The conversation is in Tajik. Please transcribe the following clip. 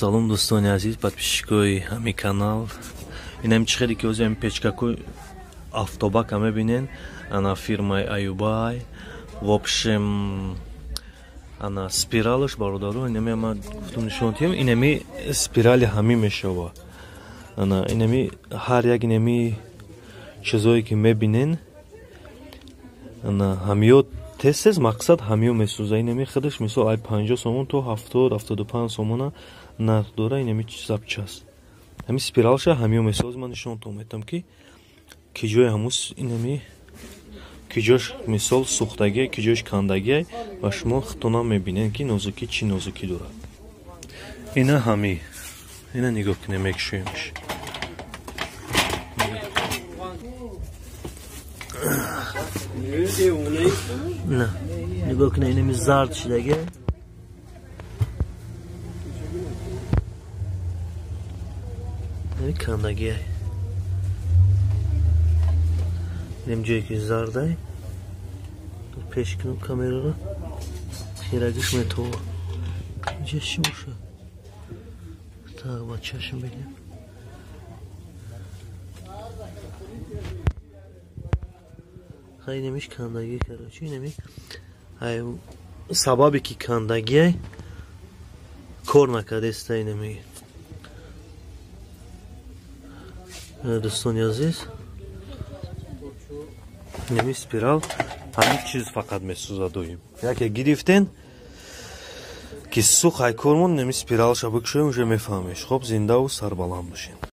Салом, дӯстони азиз, подписчикои ҳамин канал. Инами чӣ хеле ки ҳозир ҳамин печкакои автобака мебинен, ана фирмаи Аюбай. В общем, ана спиралаш, бародаро, инами ма гуфтум нишон диҳем, инами спирали ҳамин мешава. Ана инами ҳар як инами чизое ки мебинен, ана ҳамиё тез-тез мақсад ҳамиё месӯза. Инами худаш мисол ай 50 сомон то 70, 75 сомона нарх дора инами запчаст. Ҳами спиралша ҳамиё месоз. Ман нишонтон метам, ки ки ҷои ҳамус инами ки ҷош мисол сӯхтагия, ки ҷош кандагия, ва шумо худтонам мебинед, ки нозукӣ чӣ нозукӣ дорад. Ина ҳами ина нигоҳ кунем, мекушоемш. На, нигоҳ кунед, инами зард шудагия. Кандагиай. Инам ҷое ки зардай, пеш кунам камераро, хирагиш метова. Инҷа чӣ боша? Так, ба чашм бинем. Хай, инамиш кандагӣ, короче, инами сабабе ки кандагиай, кор накардаеста инами. Дӯстони азиз, инами спирал ҳамин чиз фақат месӯзад доим. Яке гирифтен ки сӯх, ай кормон, инами спиралша бикушоем, уже мефаҳмеш. Хоб, зиндаву сарбаланд бошед.